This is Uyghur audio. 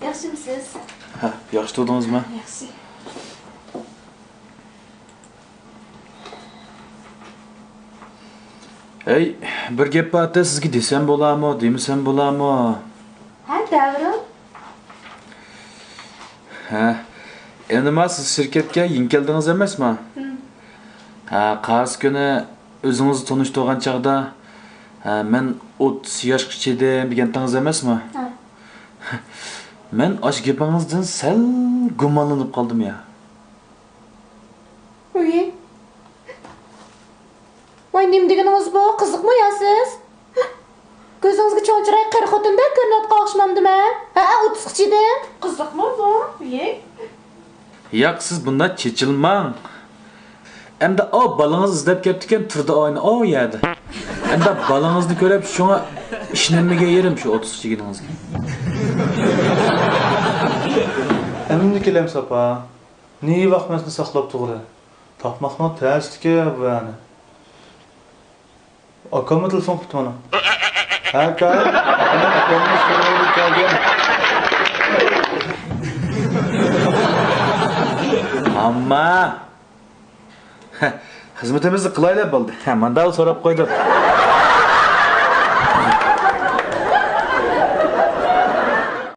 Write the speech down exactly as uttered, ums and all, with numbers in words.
ياخشىمۇسىز؟ ھە، ياخشى تۇردىڭىزمۇ؟ ياخشى. ھەي، بىر گەپ بار ئەتە سىزگە دېسەم بولامۇ، دېمىسەم بولامۇ؟ ھە، دەۋرۇم. ھە، ئەنىما سىز شىركەتكە يېڭى كەلدىڭىز ئەمەسمۇ؟ ھە، قارسى كۈنى ئۆزىڭىز تونۇشتۇرغان چاغدا، ھە، مەن ئوتتۇز ياشقا چىدىم دېگەنتىڭىز ئەمەسمۇ؟ ھە. مەن ئاشۇ گېپىڭىزدىن سەل گۇمانلىنىپ قالدىم يا. ئۇي. ۋاي، نېمە دېگىنىڭىز بۇ؟ قىزىقمۇ يا سىز؟ كۆزىڭىزگە چوڭ چىراي قېرى خوتۇندەك كۆرۈنۈۋاتقان ئوخشىمامدىمەن؟ ھە، ئوتتۇزغا چىدىم. قىزىقمۇ بۇ؟ ۋىي. ياق، سىز بۇنداق چېچىلماڭ. ئەمدى ئاۋۇ بالىڭىز ئىزدەپ كەپتىكەن، تۇردى ئاينى ئاۋۇ يەردە. ئەمدى بالىڭىزنى كۆرۈپ، شۇڭا ئىشىنەلمىگەن يېرىم شۇ ئوتتۇزغا چىگىنىڭىزگە. ئەمدى كېلەمسىز ئاپا؟ نېيى ۋاقمەسنى ساقلاپ تۇغلى. تاپماقنىڭ تەستىكى بۇ يەنى. ئاكاممۇ تېلېفون قىپتۇ مانا. ھە، ئاكا. ئاكامنى سورىۋېلىپ كەلگەن. ئامما. خىزمىتىمىزنى قىلايلى بولدى. ھە، مانداق سوراپ قويدۇم.